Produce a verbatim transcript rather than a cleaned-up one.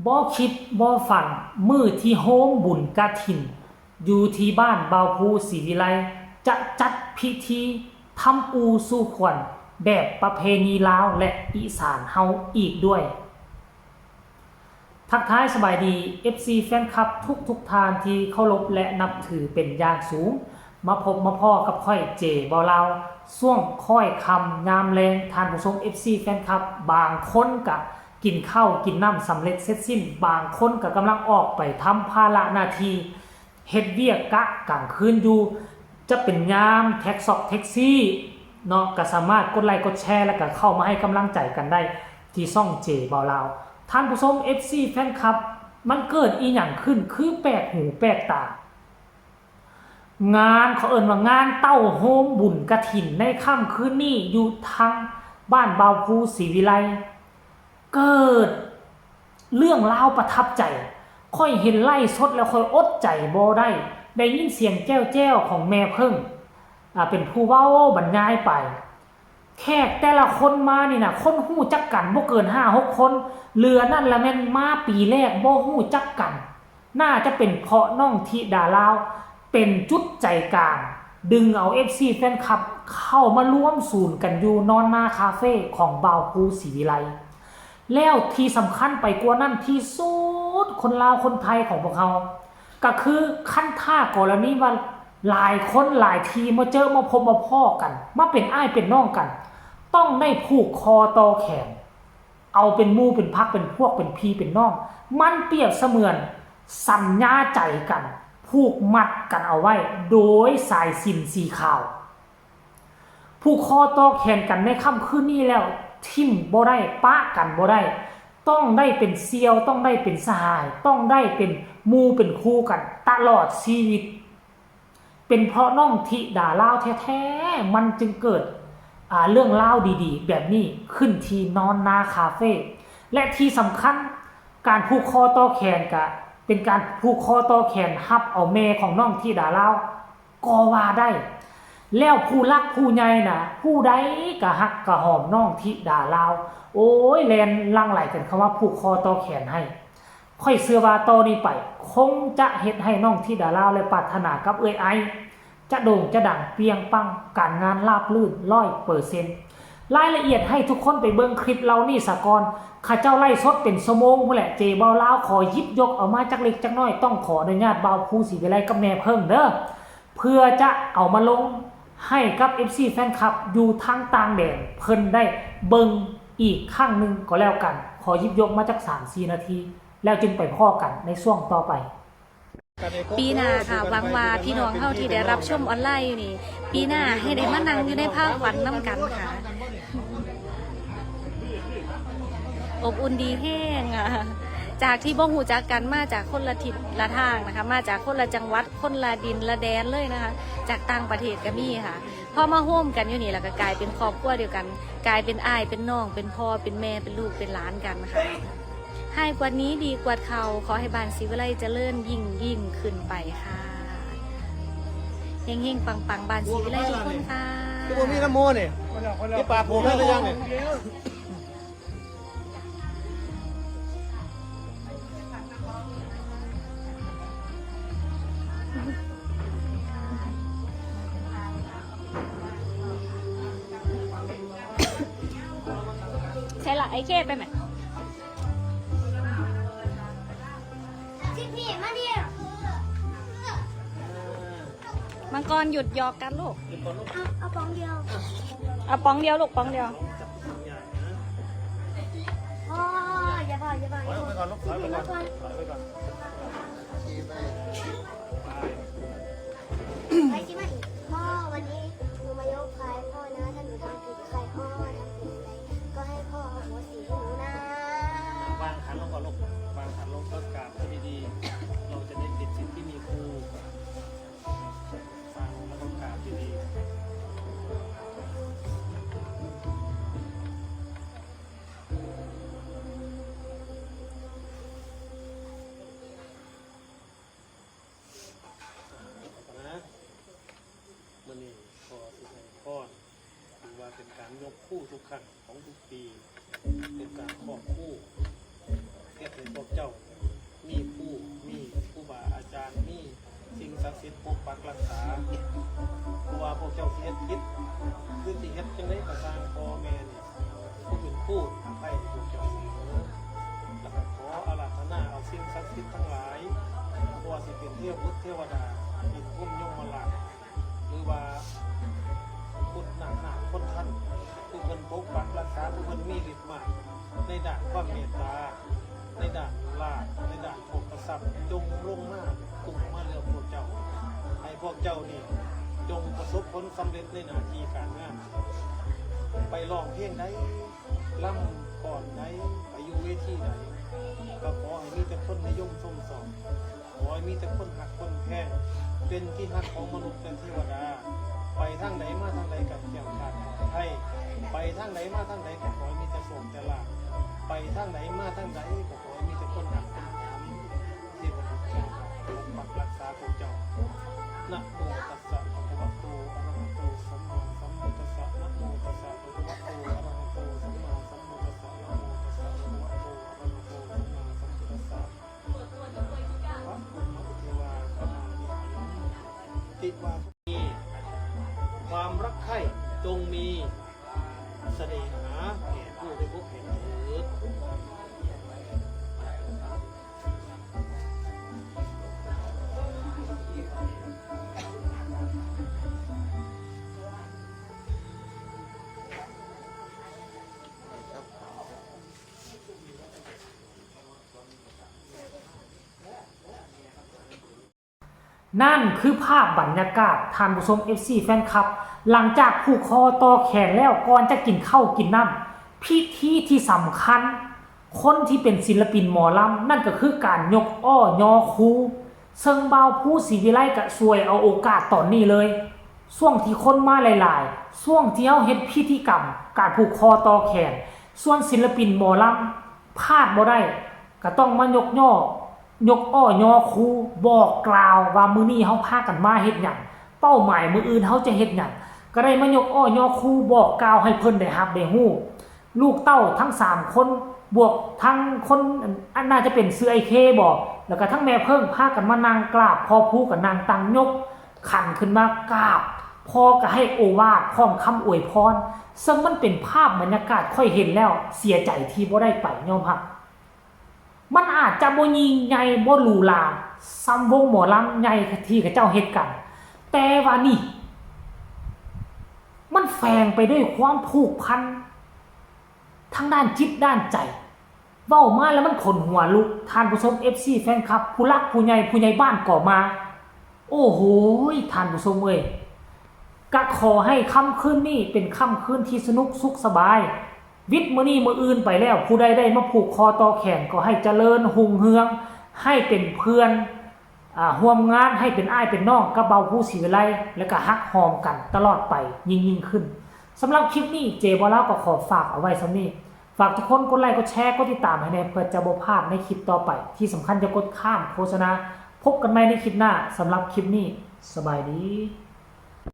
บ่คิดบ่ฝัน มื้อที่โฮมบุญกฐิน อยู่ที่บ้านบ่าวภูศรีวิไล จะจัดพิธีทำปูสู่ขวัญแบบประเพณีลาวและอีสานเฮาอีกด้วย ทักทายสบายดี เอฟซี แฟนคลับทุกๆท่านที่เคารพและนับถือเป็นอย่างสูง มาพบมาพ้อกับข้อยเจบ่าวลาว ช่วงค่อยค่ำยามแลง ท่านผู้ชม เอฟซี แฟนคลับ บางคนกะกินข้าวกินน้ำสำเร็จเสร็จสิ้น บางคนกะกำลังออกไปทำภาระหน้าที่ เฮ็ดเวียกกะกลางคืนอยู่ จะเป็นยามแท็กซอกแท็กซี่เนาะ กะสามารถกดไลค์กดแชร์ แล้วกะเข้ามาให้กำลังใจกันได้ที่ช่องเจบ่าวลาว ท่านผู้ชม เอฟซี แฟนคลับ มันเกิดอีหยังขึ้น คือแปลกหูแปลกตา งานเขาเอิ้นว่างานเต้าโฮมบุญกฐินในค่ำคืนนี้อยู่ทางบ้านบ่าวภูศรีวิไล เกิดเรื่องราวประทับใจ ข้อยเห็นไลฟ์สดแล้วข้อยอดใจบ่ได้ ได้ยินเสียงแจ้วๆของแม่เพิ่ง อ่า เป็นผู้เว้าบรรยายไป แขกแต่ละคนมานี่นะ คนฮู้จักกันบ่เกินห้าหกคน เหลือนั่นละแม่นมาปีแรกบ่ฮู้จักกัน น่าจะเป็นเพราะน้องธิดาลาว เป็นจุดใจกลาง ดึงเอา เอฟซี แฟนคลับเข้ามารวมศูนย์กันอยู่นอนนาคาเฟ่ของบ่าวภูศรีวิไล แล้วที่สำคัญไปกว่านั้นที่สุด คนลาวคนไทยของพวกเรา ก็คือคันถ้ากรณีว่าหลายคนหลายทีมาเจอมาพบมาพ้อกัน มาเป็นอ้ายเป็นน้องกัน ต้องได้ผูกคอต่อแขน เอาเป็นหมู่เป็นพรรคเป็นพวกเป็นพี่เป็นน้อง มันเปรียบเสมือนสัญญาใจกัน ผูกมัดกันเอาไว้โดยสายสิญจน์สีขาว ผูกคอต่อแขนกันในค่ำคืนนี้แล้ว ถิ่มบ่ได้ ปะกันบ่ได้ ต้องได้เป็นเสี่ยว ต้องได้เป็นสหาย ต้องได้เป็นหมู่เป็นคู่กันตลอดชีวิต เป็นเพราะน้องธิดาลาวแท้ๆ มันจึงเกิด อ่า เรื่องราวดีๆ แบบนี้ขึ้นที่นอนนาคาเฟ่ และที่สำคัญ การผูกคอต่อแขนกะเป็นการผูกคอต่อแขนฮับเอาแม่ของน้องธิดาลาว ก็ว่าได้ แล้วผู้หลักผู้ใหญ่น่ะ ผู้ใดกะฮักกะหอมน้องธิดาลาว โอ้ย แล่นหลั่งไหลกันเข้ามาผูกคอต่อแขนให้ ข้อยเชื่อว่าต่อนี้ไป คงจะเฮ็ดให้น้องธิดาลาวและปรารถนากับเอื้อยไอ จะโด่งจะดังเปรียงปัง การงานราบรื่นร้อยเปอร์เซ็นต์ รายละเอียดให้ทุกคนไปเบิ่งคลิปเหล่านี้ซะก่อน ข้าเจ้าไลฟ์สดเป็นชั่วโมงพู้นแหละ เจบ่าวลาวขอหยิบยกเอามาจักเล็กจักน้อย ต้องขออนุญาตบ่าวภูศรีวิไลกับแม่เพิ่งเด้อ เพื่อจะเอามาลงให้กับ เอฟซี แฟนคลับอยู่ทางต่างแดนเพิ่นได้เบิ่งอีกครั้งหนึ่งก็แล้วกัน ขอหยิบยกมาจักสามสี่นาที แล้วจึงไปพ้อกันในช่วงต่อไป ปีหน้าค่ะ หวังว่าพี่น้องเฮาที่ได้รับชมออนไลน์อยู่นี่ ปีหน้าให้ได้มานั่งอยู่ในภาพฝันนำกันค่ะ อบอุ่นดีแฮงอะ จากที่บ่ฮู้จักกันมาจากคนละทิศละทางนะคะ มาจากคนละจังหวัด คนละดินละแดนเลยนะคะ จากต่างประเทศก็มีค่ะ พอมาโฮมกันอยู่นี่แล้วก็กลายเป็นครอบครัวเดียวกัน กลายเป็นอ้ายเป็นน้อง เป็นพ่อเป็นแม่ เป็นลูกเป็นหลานกันค่ะ ให้กว่านี้ดีกว่าเก่า ขอให้บ้านศรีวิไลเจริญยิ่งยิ่งขึ้นไปค่ะ เฮงๆ ปังๆ บ้านศรีวิไลทุกคนค่ะ คือบ่มีน้ำโมนี่ ที่ปากผมให้หรือยังนี่ ใช่ละ ไอ้เข้ไปไหม มังกรหยุดหยอกกันลูก เอา เอาป๋องเดียว เอาป๋องเดียวลูก ป๋องเดียว พ่อ อย่าพ่อ อย่าพ่อ อย่าพ่อ ถอยไปก่อนลูก ถอยไปก่อน ถอยไปก่อน ไปสิมาอีก พ่อ วันนี้หนูมายกคายพ่อนะ ถ้าหนูทำผิดใครพ่อทำผิดอะไร ก็ให้พ่ออโหสิให้หนูนะ วางขันลงก่อนลูก วางขันลง ก็กราบให้ดีๆ เราจะได้ติดสินที่มีครู ฟังแล้วก็กราบดีๆ นะ มื้อนี้ขอสิให้พร ถือว่าเป็นการยกครูทุกครั้งของทุกปี เป็นการครอบครู เฮ็ดให้พวกเจ้า ศักดิ์สิทธิ์ปกปักรักษา เพราะว่าพวกเจ้าสิเฮ็ดผิด หรือสิเฮ็ดจั่งใดก็ซ่าง พ่อแม่นี่ผู้เป็นครูให้พวกเจ้าเสมอ แล้วก็ขออาราธนาเอาสิ่งศักดิ์สิทธิ์ทั้งหลาย บ่ว่าสิเป็นเทพบุตรเทวดา อินทร์พรหมยมราช หรือว่าพุทธนาคนาถคนทัน ผู้เพิ่นปกปักรักษา ผู้เพิ่นมีฤทธิ์มาก ในด้านความเมตตา ในด้านลาภ ในด้านโภคทรัพย์ จงลงมาคุ้มมาเหลือพวกเจ้า ให้พวกเจ้านี่จงประสบผลสำเร็จในหน้าที่การงาน ไปร้องเพลงใด ลำฟ้อนใด ไปอยู่เวทีใด ก็ขอให้มีแต่คนนิยมชมชอบ ขอให้มีแต่คนฮักคนแพง เป็นที่ฮักของมนุษย์และเทวดา ไปทางใดมาทางใดก็แคล้วคลาดปลอดภัย ไปทางใดมาทางใดก็ขอให้มีแต่โชคแต่ลาภ ไปทางใดมาทางใดก็ขอให้มีแต่คนฮักคนแพง เทพบุตรเจ้าปกปักรักษาพวกเจ้า นะโมตัสสะภะคะวะโต อะระหะโต สัมมาสัมพุทธัสสะ นะโมตัสสะภะคะวะโต อะระหะโต สัมมาสัมพุทธัสสะ นะโมตัสสะภะคะวะโต อะระหะโต สัมมาสัมพุทธัสสะ พระพรหมเทวา ขมามิหัง ติวา ความรักใคร่จงมีเสน่หาแก่ผู้ได้พบเห็นเถิด นั่นคือภาพบรรยากาศ ท่านผู้ชม เอฟซี แฟนคลับ หลังจากผูกคอต่อแขนแล้ว ก่อนจะกินข้าวกินน้ำ พิธีที่สำคัญ คนที่เป็นศิลปินหมอลำ นั่นก็คือการยกอ้อยอครู ซึ่งบ่าวภูศรีวิไลก็ฉวยเอาโอกาสตอนนี้เลย ช่วงที่คนมาหลายๆ ช่วงที่เฮาเฮ็ดพิธีกรรม การผูกคอต่อแขน ส่วนศิลปินหมอลำ พลาดบ่ได้ ก็ต้องมายกย่อ ยกอ้อยอครู บอกกล่าวว่ามื้อนี้เฮาพากันมาเฮ็ดหยัง เป้าหมายมื้ออื่นเฮาจะเฮ็ดหยัง ก็ได้มายกอ้อยอครู บอกกล่าวให้เพิ่นได้รับได้ฮู้ ลูกเต้าทั้งสามคน บวกทั้งคน อันน่าจะเป็นชื่อไอ้เคบ่ แล้วก็ทั้งแม่เพิ่ง พากันมานั่งกราบ พ่อภูก็นั่งตั้ง ยกขันขึ้นมากราบ พ่อก็ให้โอวาทพร้อมคำอวยพร ซึ่งมันเป็นภาพบรรยากาศ ข้อยเห็นแล้วเสียใจที่บ่ได้ไป ยอมรับ มันอาจจะบ่ยิ่งใหญ่ บ่หรูหรา ส่ำวงหมอลำใหญ่ที่เขาเจ้าเฮ็ดกัน แต่ว่านี่ มันแฝงไปด้วยความผูกพัน ทางด้านจิตด้านใจ เว้ามาแล้วมันขนหัวลุก ท่านผู้ชม เอฟซี แฟนคลับ ผู้หลักผู้ใหญ่ ผู้ใหญ่บ้านก็มา โอ้โหย ท่านผู้ชมเอ้ย ก็ขอให้ค่ำคืนนี้เป็นค่ำคืนที่สนุกสุขสบาย วิทย์มื้อนี้มื้ออื่นไปแล้ว ผู้ใดได้มาผูกคอต่อแขน ก็ให้เจริญรุ่งเรือง ให้เป็นเพื่อน อ่า ร่วมงาน ให้เป็นอ้ายเป็นน้องกับบ่าวภูศรีวิไล แล้วก็ฮักหอมกันตลอดไปยิ่งๆขึ้น สำหรับคลิปนี้ เจบ่าวลาวก็ขอฝากเอาไว้ส่ำนี้ ฝากทุกคนกดไลค์ กดแชร์ กดติดตามให้แหน่ เพื่อจะบ่พลาดในคลิปต่อไป ที่สำคัญอย่ากดข้ามโฆษณา พบกันใหม่ในคลิปหน้า สำหรับคลิปนี้ สบายดี